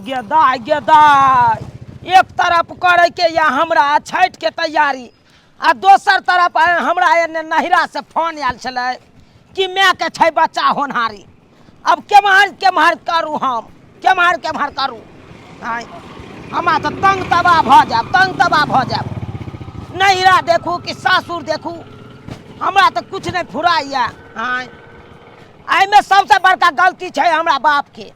गे दाय, गे दाय, एक तरफ करे के या हमरा छठि के तैयारी आ दोसर तरफ आइ हमरा एने नहिरा से फोन आयल छलै कि माय के छै बच्चा होनहारी। अब केम्हर केम्हर करू हम, केम्हर केम्हर करू? आँय, हमरा तऽ तंग तबाह भऽ जायब, तंग तबाह भऽ जायब। नहिरा देखू कि सासुर देखू, हमरा तऽ किछु नहि फुराइए। आँय, एहिमे सबसँ बड़का गलती छै हमरा बापके।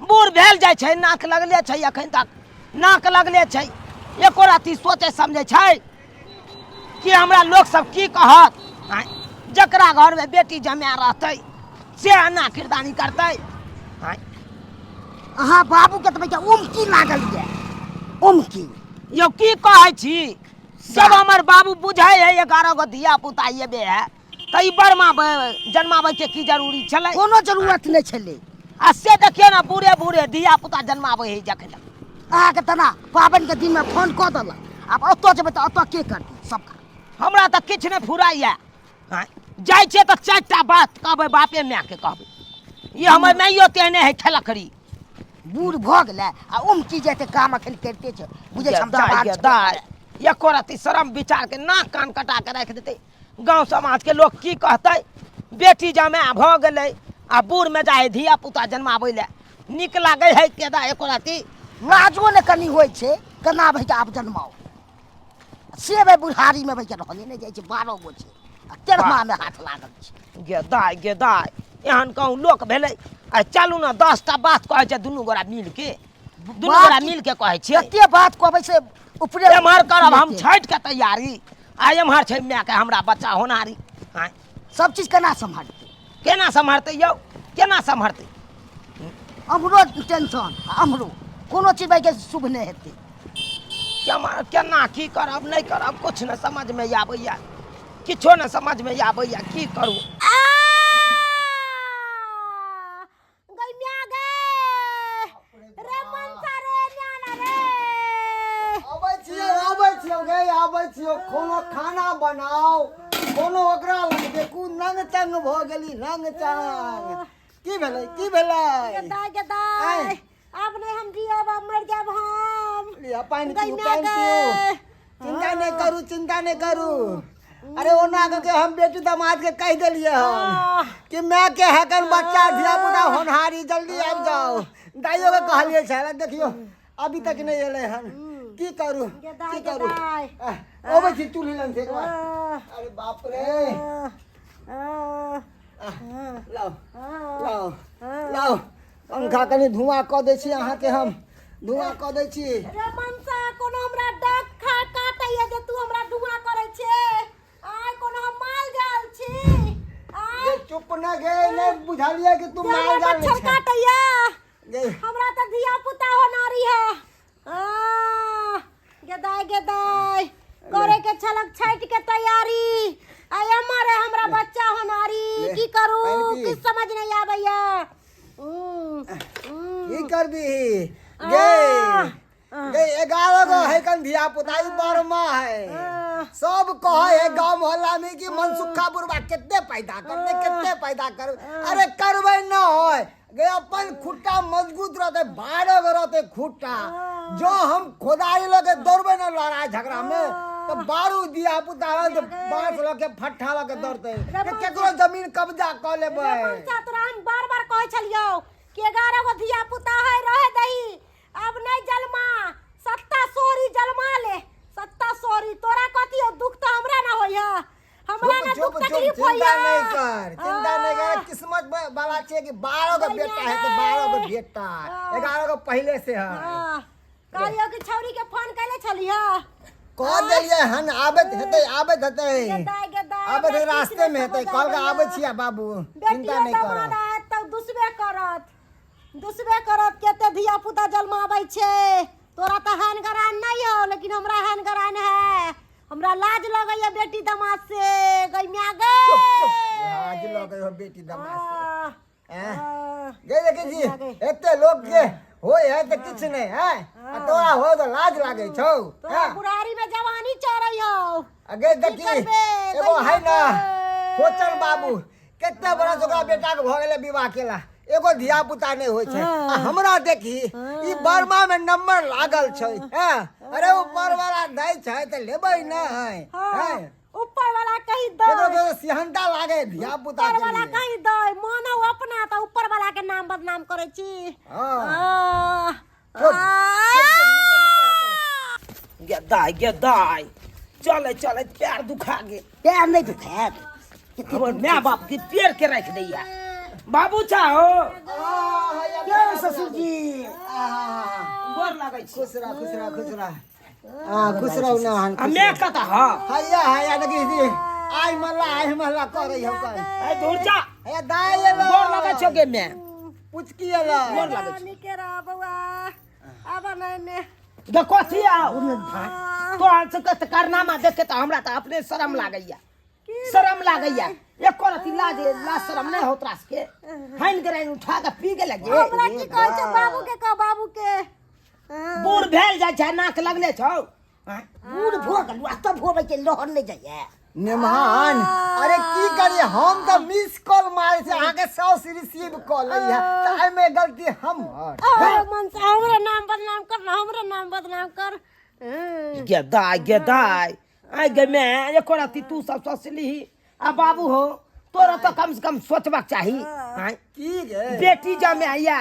बूढ़ भेल जाइ छै, नाक लगले छै, एखन तक नाक लगले छै, एको रत्ती सोचै समझै छै कि हमरा लोक सब की कहत? आँय, जकरा घरमे बेटी जमाए रहतै से एना किरदानी करतै? आँय, अहाँ बाबूके तऽ भैया उमकी लागल यऽ, उमकी। यौ, की कहै छी? जब हमर बाबू बुझै है 11 गो धिया पुता एबे है तऽ ई बरमा जन्माबै के की जरूरी छलै? कोनो जरूरत नहि छलै। आ से देखियौ ने, बूढ़े बूढ़े धिया पुता जन्माबै है जखन। अहाँके तेना पाबनिके दिनमे फोन कऽ देलक, आब ओतऽ जेबै तऽ ओतऽ के करतै सबका? हमरा तऽ किछु नहि फुराइए। आँय, जाइ छियै तऽ 4टा बात कहबै, बापे मायके कहबै। ई हमर माइयो तेहने है खेलकड़ी। बूढ़ भऽ गेलै आ उमकी जेतै, काम अखन करिते छै, बुझै छै हम दाइ जवान गे छबै। दाइ, एको रत्ती शरम विचार के नाक कान कटा के राखि देतै। गाँव समाजके लोक की कहतै? बेटी जमाए भऽ गेलै आ बूढ़मे जाइ है धिया पुता जन्माबै लए, नीक लागै है केदा एको रत्ती? लाजो ने कनि होइ छै, केना भैया आब जन्माउ से भाइ, बुढ़ारीमे भैया रहले नहि जाइ छै। 12 गो छै आ 13मामे हाथ लागल छै। गे दाइ, गे दाइ, एहन कहूँ लोक भेलै? आ चलू ने, 10टा बात कहै छै, दुनू गोरा मिल के, दुनू गोरा मिल के कहै छियै। कते बात कहबै से ऊपरे। एम्हर करब हम छठि के तैयारी आ एम्हर छै मायके हमरा बच्चा होनारी। आँय, सब चीज केना सम्हारतै? केना सम्हारतै यौ, केना सम्हारतै? हमरो टेंशन, हमरो कोनो चीज भाइके शुभ नहि हेतै। केना केना की करब नहि करब, किछु नहि समझमे आबैया, किछो नहि समझमे आबैया, की करू? गई म्या गे रे मनसा रे न्याना रे। अबै छियै, अबै छियै गे, आबै छियै। कोनो खाना बनाओ, कोनो ओकरा लग देखू। नंग तंग भऽ गेली, नंग तंग। की भेलै, की भेलै? गेदाय, गेदाय। आँय। आब नहि हम जियब, आब मरि जायब हम। लिअ पानि गई पीऊ, म्या पानि गे। पीऊ। चिंता नहि करू, चिंता नहि करू। अरे ओना के हम बेटी दामाद के कहि देलियै हन कि माय के हैकन बच्चा धिया पुता होनहारी, जल्दी आबि जाओ। दाइयो के कहलियै छलै, देखियौ अभी तक नहि एलै हन। की करू, की करू? गेदाय। अबै छी चूल्ही लग से एक बार। अरे बाप रे, लाओ, लाओ, लाओ पंखा, कनि धुआं कऽ दै छी अहाँके, हम धुआं कऽ दै छी। रे मनसा, कोनो हमरा डक खा काटैया जे तू हमरा धुआं करै छे? आय, कोनो हम माल जाल छी? आय। गे चुप न गे, नहि बुझलियै कि तू जे हमरा माल जाल मच्छर छै काटैया? गे। हमरा तऽ धिया पुता होनारी है। आ गेदाय, गेदाय, करे के छलक छठि के तैयारी आ एमर है हमरा बच्चा होनारी। ले, की करू? पानि पी। किछु समझ नहीं आबैया। की करबी गे? गे 11 गो है कन धिया पुता, ई बरमा है। सब कहे है गांव मोहल्ला में कि मनसुखा बुढ़वा कते पैदा करते, कते पैदा कर। अरे करबै न होय गे, अपन खुट्टा मजबूत रहते, 12 गो रहते खुट्टा। जो हम खोदारी लके दौड़बै न लड़ाई झगड़ा में तो बारू दिया पुता रहते, बांस लके फट्ठा लके दौड़ते रे कि केकरो जमीन कब्जा कऽ लेबै। रे मनसा, तोरा हम बार बार कहै छलियौ कि 11 गो धिया पुता है, रहे दही, अब नहीं जलमा, सत्ता सोरी जलमा ले, सत्ता सोरी। तोरा कथी हो दुख? तऽ हमरा ना होइया, हमरा ना चुप दुख चुप, तकलीफ चिंता होइया। नहीं कर, चिंता नहीं कर। किस्मत वाला छे कि 12 गो बेटा है तो 12 गो बेटा, 11 गो पहले से है। हाँ। कहलियौ कि छौरी के फोन कैले छलियै? कह देलियै हन, आबैत हेतै, आबैत हेतै। गेदाय, गेदाय, आबैत हमरा हेतै, किछु रास्ते नहि में हेतै। समझ कहलकै आबैया। आबै छियै बाबू, चिंता बेटियो नहीं कर। दमाद आयत तऽ दुसबे करत, दुसबे करत। कते धिया पुता जन्माबै छै। तोरा तऽ हैन गरान नहि हौ, लेकिन हमरा हैन गरान है। हमरा लाज लगैया बेटी दमाद से। गई म्या गे। चुप चुप, लाज लगै हो बेटी दमाद से? हैं? गे देखै छी, एते लोक के होय है तऽ किछु नहि है आ तोरा हो तऽ लाज लागै छौ? तोरा हैं? बुढ़ारी में जवानी चढ़ै हौ। आ गे देखी, करबे? एगो है गैया ने गे। कोचन बाबू, कते बरस ओकरा बेटा के भऽ गेलै विवाह केला, एगो धिया पुता नहि होइ छै आ हमरा देखी ई बर्मा में नंबर लागल छै हैं अरे ऊपर वाला दै छै तऽ लेबै नहि हाँ, हैं ऊपर वाला कही दे केकरो केकरो सिहनता लागे धिया पुता ऊपर के वाला लिए कही दे मानो अपना तऽ ऊपर वाला के नाम बदनाम करै छी हाँ आ, छोड़। आ, गे दाय गे दाय चले चले पैर दुखा गेल पैर नहि दुखायत हमर माय बाप के पेड़ के राखि दैया बाबू चाहो यौ ससुर जी गोर लगै छी खुश रह खुश रह खुश रह हाँ खुश रहू ना हन आ मैं कतऽ हँ हैया हैया देखी छी आइ मल्ला आइ मल्ला करै हौ कर ए दूर जा हैया दाइ एलो गोर लगै छौ गे मैं पुचकी एलो गोर लगै छौ नीके रह बौआ आब नहि ने गे कथी आ तोहर सबके तऽ कारनामा देख के तऽ हमरा तऽ अपने शरम लागैया शरम लागैया एको रति लाज लाज शरम नहि हो तोरा सबके हानि ग्राइन उठा के पी गेल गे हमरा की कहै छै बाबू के कह बाबू के बूढ़ भेल जाइ छै नाक लगले छौ आँय? बूढ़ भऽ गेलहुँ आ तब होबै के लहर नहि जाइए नेमान अरे की करिए हम तऽ मिस कॉल मारै छी अहाँके साउस रिसीव कऽ लैया तऽ एहिमे गलती हमर ओ मन से हमरे नाम बदनाम कर ना हमरे नाम बदनाम कर गे दाय गे दाय आइ गे मैं एको रति तू सब सोचलिही आ बाबू हो तोरा तऽ कम से कम सोचबाक चाही आँय? की गे बेटी जमे आइया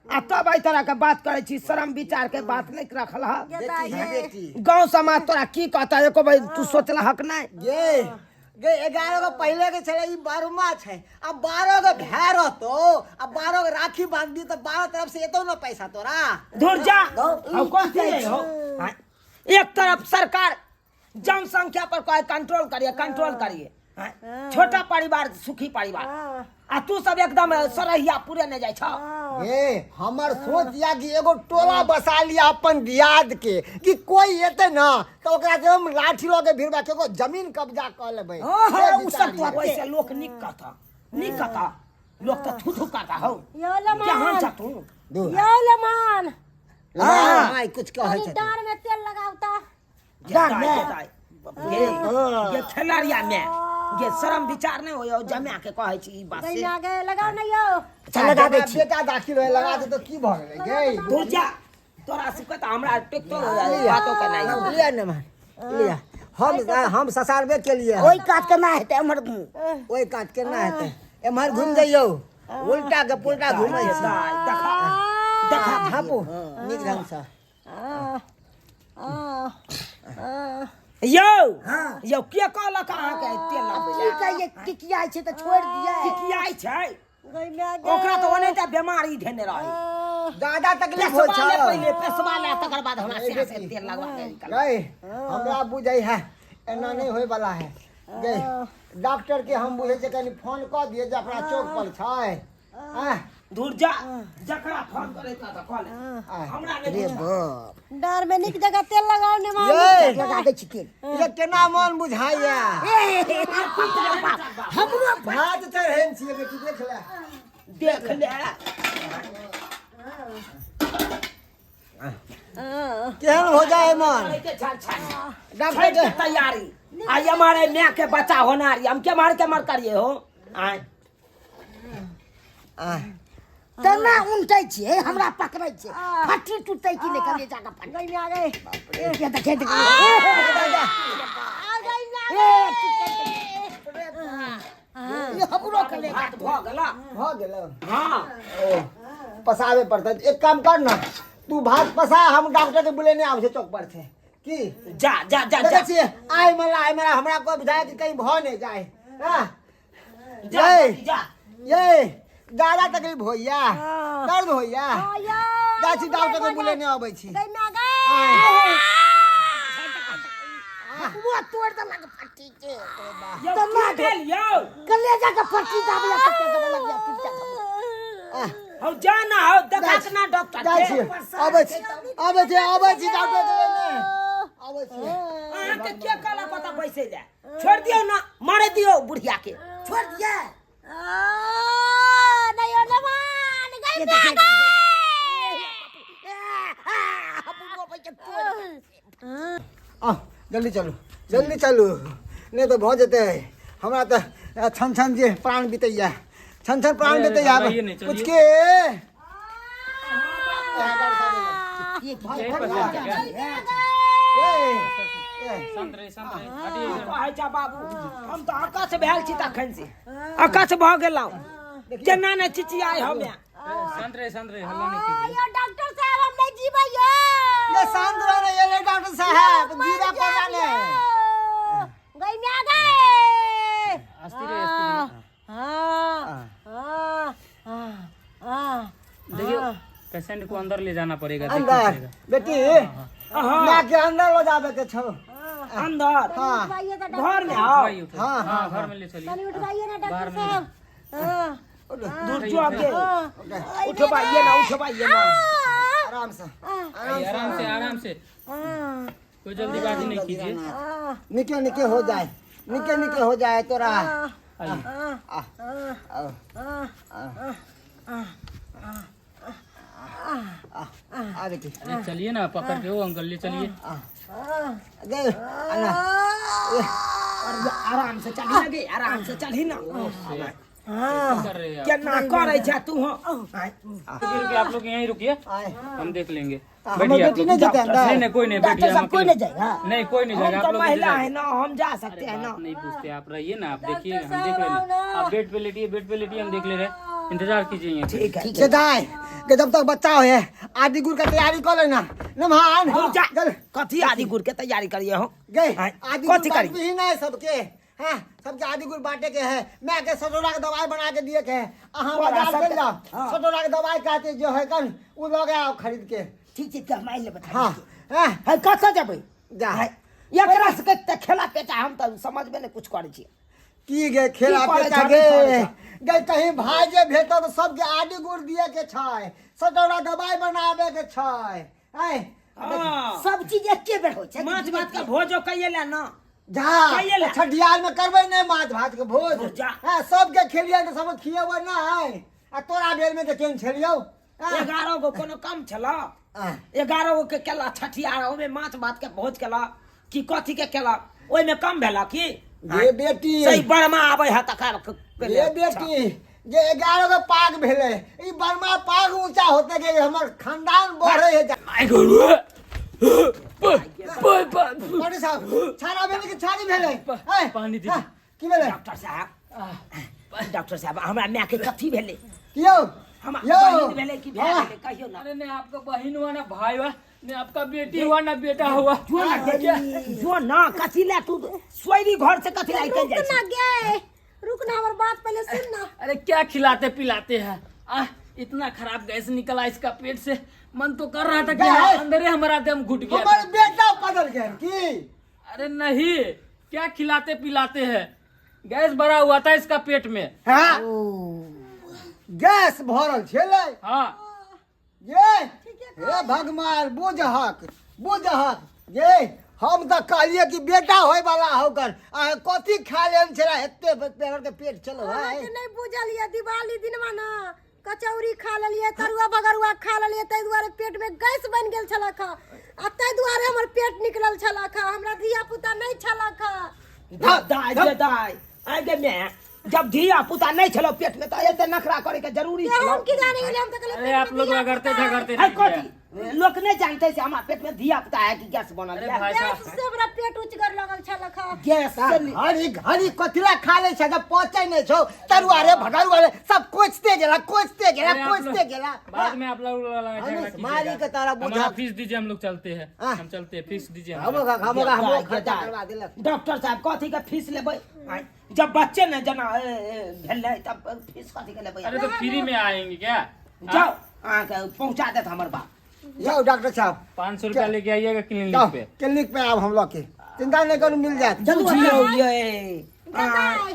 आ तब एहि तरह के बात करै छी शरम विचार के बात नहि रखल ह बेटी बेटी गाँव समाज तोरा की कहता एको बेर तू सोचलहक नहि गे गे 11 गो पहिले के छलै ई बारहमा छै आ 12 गो भाय रहतो आ 12 गो राखी बांधबी तऽ 12 तरफ से एतौ न पैसा तोरा धुर जा अब कथी हो आँय? एक तरफ सरकार जनसंख्या पर कहे कंट्रोल करिए कंट्रोल करिए आँय? छोटा परिवार सुखी परिवार आ तू सब एकदम सरहिया पूरे नहीं जाइ छ ए हमर सोच या कि एगो टोला बसा लिया अपन दियाद के कि कोई एते ना तो ओकरा से हम लाठी लऽ के भिड़बा के एगो जमीन कब्जा कऽ लेबै हाँ, से हाँ, उ सब विचार तो ये। वैसे लोक निक कहता निक कहता लोक तो थू थू करता हो यो केहन लमान छ तू दू यो लमान हाँ माय कुछ कहै कनी छथिन डाँर में तेल लगावता दाय दाय ये ये खेलरिया में ये शरम विचार नहीं होयो जमा के कहै छी ई बात से गैया गे लगाओ ना यो अच्छा लगा दै छी बेटा दाखिल होय लगा दे तो की भऽ गेलै गे दूर जा तोरा सबके तऽ हमरा टेकतो बातो के नहीं लिया ने मान लिया हम ससारबे के लिए ओहि कात केना हेतै एम्हर घूम ओहि कात केना हेतै एम्हर घुमि जइयौ उल्टा के पुल्टा घुमै छी दाय देखा देखा झापू नीक ढंगसँ यौ यौ के कहलक अहाँके तेल लाबै की लए कहिए टिकियाइ छै तऽ छोड़ि दियै किकियाइ छै ओकरा तऽ ओनाहिते बेमारी धेने रहै दादा तकलीफ होइ पेशवा ले छै पहिले पेशवा ले तकर बाद हमरा से से तेल लगवा के निकल गई हमरा बुझै है एना नहि होय वाला है गई डॉक्टर के हम बुझै छै कनि फोन कऽ दियै जे अपना चौक पर छै आँय, दूर जा जकरा फोन करे तऽ कह ले हमरा नहि रे बुझल। बाप डाँर में निक जगह तेल लगाओ ने माँ ये लगा दै छी तेल ये केना मन बुझाइया हमरो भात चढ़ेन छियै बेटी देख ले देख ले केहन हो जाए मन के छाल छाल डॉक्टर छठि के के तैयारी आ ये हमारे माय के बच्चा होना रही हम के मार के मर करिए हो आय आँय, तेना उनटै छियै हमरा पकड़ै छै फट्टी टूटतै कि नहि कलेजा के फट्टी गई में आ गई ये देखे देखे आ गई में आ ए, ये हमरो कलेजा भात भऽ गेला भऽ गेल हाँ ओ पसाबे पड़तै एक काम कर ना तू भात पसा हम डॉक्टर के बुलेने आबै छै चौक पर से की जा जा जा जा देखै छियै आइ मला आइ मला हमरा कोइ बुझाय कि कहीं भऽ नहि जाय हाँ जा ये जा ये ज्यादा तकलीफ होइया दर्द होइया गई जाइ छी डॉक्टर के बुलेने अबै छी गई में आ गई वो तोड़ देलक फट्टी के यौ की भेल यौ कलेजा के फट्टी दाबला कते दबलक या टूट जात हौ जा ना हौ देखा के ना डॉक्टर जाइ के छी अबै छी अबै छी अबै छी डॉक्टर के लेने अबै छी अहाँके के कहलक ओतऽ बैसै लए छोड़ दियौ ना मारे दियौ बुढ़िया के छोड़ दिया नहीं ओ जवान गई ये में आ देखे गई आ जल्दी चलू जल्दी चलू नहि तऽ भऽ जेतै हमरा तऽ छन छन जे प्राण बितैया छन छन प्राण देते आब घबराइए नहीं, चलिए। कुछ के ये यहीं पर है क्या? ए, ए, शांत रहिए, शांत रहिए, हटिए इधर। कहै छै बाबू, हम तऽ अकछ भेल छी तखन से अकछ भऽ गेलहुँ, केना ने चिचियाइ हमे। शांत रहिए, शांत रहिए, हल्ला नहीं कीजिए। यो डॉक्टर साहब, हम नहीं जीबै यो। ये शांत रहो ना, ये डॉक्टर साहब जीरा पड़ा ने। गई में आ गए। अस्थिर रहिए, अस्थिर रहिए। हाँ हाँ हाँ हाँ। देखिए, पेशेंट को अंदर ले जाना पड़ेगा, देखना अंदर पड़ेगा। बेटी, माँ के अंदर लो जाबे के छौ। अंदर? हाँ। उठवाइए तो घर में आओ। उठवाइए, उठवाइए। हाँ, हाँ, घर में ले चलिए। तनी उठवाइए ना डॉक्टर साहब। हाँ। दूर जो आगे। हाँ। उठवाइए ना, उठवाइए ना। आराम से। आइए, आराम से, आराम से, कोई जल्दीबाजी नहीं कीजिए। निके निके हो जाए, निके निके हो जाए तोरा। आइए। आ, आओ। आ, आ बेटी। अरे चलिए ना, पकड़ के वो अंकल ले चलिए। गए आना। और आराम से चलही ना गे, आराम से चलही ना। कैसे कर रहे हैं आप? केना करै छै तू? हो। रुकिए, रुकिए, आप लोग यहीं रुकिए, आए। हम देख लेंगे। हमर बैठिए आप बेटी लोग। नहीं जेतै अंदर? नहीं नहीं, कोई नहीं, डॉक्टर बैठिए, हम साहब, कोई अकेले- नहीं जाएगा? नहीं, कोई नहीं हम जाएगा, तो आप लोग महिला इंतजार है ना, हम जा सकते अरे हैं ना। बात नहीं पूछते, आप रहिए ना, आप देखिए, हम देख रहे हैं ना। आप बेड पे लेटिए, बेड पे लेटिए, हम देख ले रहे हैं, इंतजार कीजिए यहीं पे। ठीक है। से दाय के जब तक बच्चा होए आदि गुड़ का तैयारी कर लेना नमहान। रुक जा। चल। कथी आदि गुड़ के तैयारी करिए हो? गए। हाँ, आदि गुड़ कथी करी? बांटबी ही नहीं सबके। हाँ, सबके आदि गुड़ बांटे के है, मैं के सटोरा के दवाई बना के दिए के है। अहाँ तोरा बाजार सबके- चल जाओ। हाँ। सटोरा के दवाई काटे जो है कन उ लग आओ खरीद के। ठीक छै, तऽ हम आइ लेबै। हाँ हाँ। है, कतऽ जेबै? जा। है, एकरा सबके तऽ खेला पेचा हम तऽ समझबे नहि कुछ करै छियै। की गे खेला की करै पेचा छह, गे? की करै गे कहीं भाई जे भेटत तऽ सबके आदि गुड़ दिए के छै, सटोरा दवाई बनाबे के छै। आय। हाँ। सब चीज एके बेर होइ छै। माछ भात के भोजो कहिए ले ना। जा। खाइए ले। छठियार में करबै नहि माछ भात के भोज? जा। हाँ, सबके खेलियै तऽ सबके खियेबै नहि, आ तोरा बेर में तऽ केहन छलियौ? हाँ? 11 गो कोनो कम छल? हाँ। 11 गो के केला छठियार, ओहिमे माछ भात के भोज केला कि कथी के केला, ओहिमे कम भेला की? गे बेटी। सही बरमा आबै है तकर गे बेटी, जे 11 गो पाग भेलै, ई बरमा पाग ऊंचा होते गे, हमर खानदान बढ़े है। डॉक्टर साहब, छाड़ा भेलै कि छाड़ी भेलै? ऐ, पानी दीजिए। हाँ, की भेलै? डॉक्टर साहब, डॉक्टर साहब, हमरा माय के कथी भेलै? की यौ? हमरा यौ। बहिन भेलै कि भाय हाँ। भेलै, कहियौ ना। अरे नहीं आपका बहन हुआ ना भाई हुआ, नहीं आपका बेटी हुआ ना बेटा हुआ। जो ना जो ना, कथी ले तू सोयरी घर से कथी ले रुक जाइ ना छी? गे, रुक ना, हमर बात पहले सुन ना। अरे क्या खिलाते पिलाते हैं? आ इतना खराब गैस निकला इसका पेट से, मन तो कर रहा था कि गैस? अंदर ही हमारा दम घुट गया। हमर बेटा बदल गेल की? अरे नहीं, क्या खिलाते पिलाते हैं, गैस भरा हुआ था इसका पेट में। हाँ, गैस भरल छलै? हाँ। ये हे भगवान, बुझहक बुझहक ये, हम तऽ कहलियै कि बेटा होय वाला होकर आ कथी खा लेन छलै एते पेड़ के पेट चलो है। अहाँके नहि बुझल ये, दिवाली दिनवा ना कचौड़ी खा लेलियै, तरुआ बगरुआ खा लेलियै, ताहि दुआरे पेट में गैस बनि गेल छलक हँ, आ ताहि दुआरे हमर पेट निकलल छलक हँ। हमरा धिया पुता नहि छलक हँ। दाय गे दाय, आइ गे माय, जब धिया पुता नहीं छलो पेट में तऽ एते नखरा करे के जरूरी से छलो? हम की जाने गेलियै, हम तऽ कहलियै अरे पेट में आप लोग धिया रगड़ते पुता है। झगड़ते है रह गए। कथी लोग नहीं जानते से हमारा पेट में धिया पुता है कि गैस बनल अरे है? भाई गैस साहब से हमरा पेट उचगर लगल छलक हँ। गैस से घड़ी घड़ी कथिला खा ले छै जब पचै नहि छौ, तरुआ रे भगरुआ रे सब कोचते गेला, कोचते गेला, अरे आप लोग- कोचते गेला। बाद में आप लोग लड़ाई हमें झगड़ा कीजिएगा। मारी के तारा बुझा- हमारा फीस दीजिए, हम लोग चलते हैं। हाँ। हम चलते हैं, फीस दीजिए हमो हमारा। हमो हमो दाय, खर्चा दाय। करवा देलक। डॉक्टर साहब, कथी के फीस लेबै? आँय, जब बच्चे ने जना भेलै तब फीस कथी के लेबै? अरे तो फ्री में आएंगे क्या? जाओ, अहाँके पहुँचा देत हमर बाप। यौ डॉक्टर साहब। 500 रुपया लेके आइएगा क्लिनिक जाओ पे। क्लिनिक पे आब हम लोग के, चिंता नहीं करू, मिल जायत। बुझियौ ये। दादाई,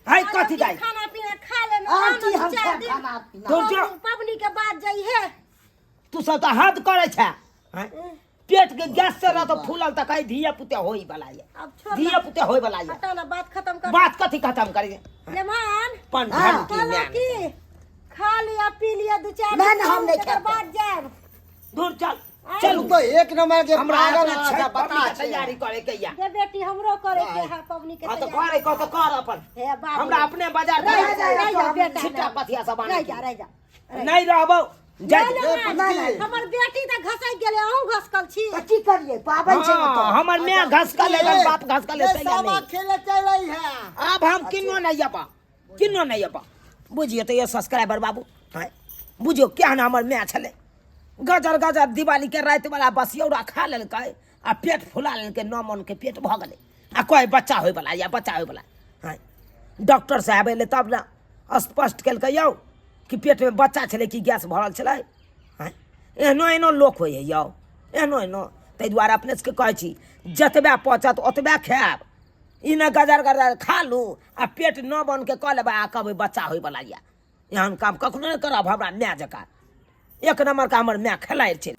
है कथी दाइ? खाना पीना खा लेना। आर की आना हम दू चारि खायब दिन। खाना पीना? दूर जाओ। पबनी के बाद जइहे। तू सब तऽ हद करै छै। आँय, पेट के गैस से रहत फूलल तऽ कहीं धिया पुते होई वाला ये। अब छोड़ ना। धिया पुते होई वाला ये। हटा ना, बात खत्म कर। बात कथी खत्म करी? लेमान पन हाँ। घंटी कहलहुँ म्यान। की खा लिया पी लिया दू चारि ना, दिन ना, हम नहीं तकर खायब। बाद जायब। दूर चल। चलू तू तो एक नंबर के हमरा पागल अपना है छठि पता पबनी के छै तैयारी करे के या गे बेटी हमरो करे के है पबनी के हाँ तो तैयारी। करे को तो कर अपन हे बाबू हमरा अपने बाजार रह जा, रह जा बेटा छिट्टा पथिया सब आने रह के। जा रह जा नहीं रहबो जा नहि, नहि, नहि, नहि, हमर बेटी तऽ घसकि गेलै अहूँ घसकल छी तऽ की करियै पाबनि छै हाँ, ओतऽ। हमर माय घसकल है बाप घसकल है ये तैया सामा नहीं खेले चलै है आब हम किन्नो नहीं अपा किन्नो नहीं अपा बुझियो तो ये सब्सक्राइबर बाबू हैं बुझियो केहन हमर माय छलै गजर गजर दिवाली के राति वाला बसियौरा खा लेलकै आ पेट फुला लेलकै नौ मन के पेट भऽ गेलै आ कहै बच्चा होइवला या बच्चा होइवला हैं डॉक्टर साहब एलै तब ने स्पष्ट केलकै यौ कि पेटमे बच्चा छलै कि गैस भरल छलै हैं एहनो एहनो लोक होइ हइ यौ एहनो एहनो ताहि दुआरे अपने सबके कहै छी जतबे पचत ओतबे खायब ई नहि गजर गजर खा लू आ पेट न बन के कऽ लेबै आ कहबै बच्चा होइवला यऽ एहन काम कखनो नहि करब हमरा माय जकाँ एक नम्बरके हमर माय खेलाइ छै।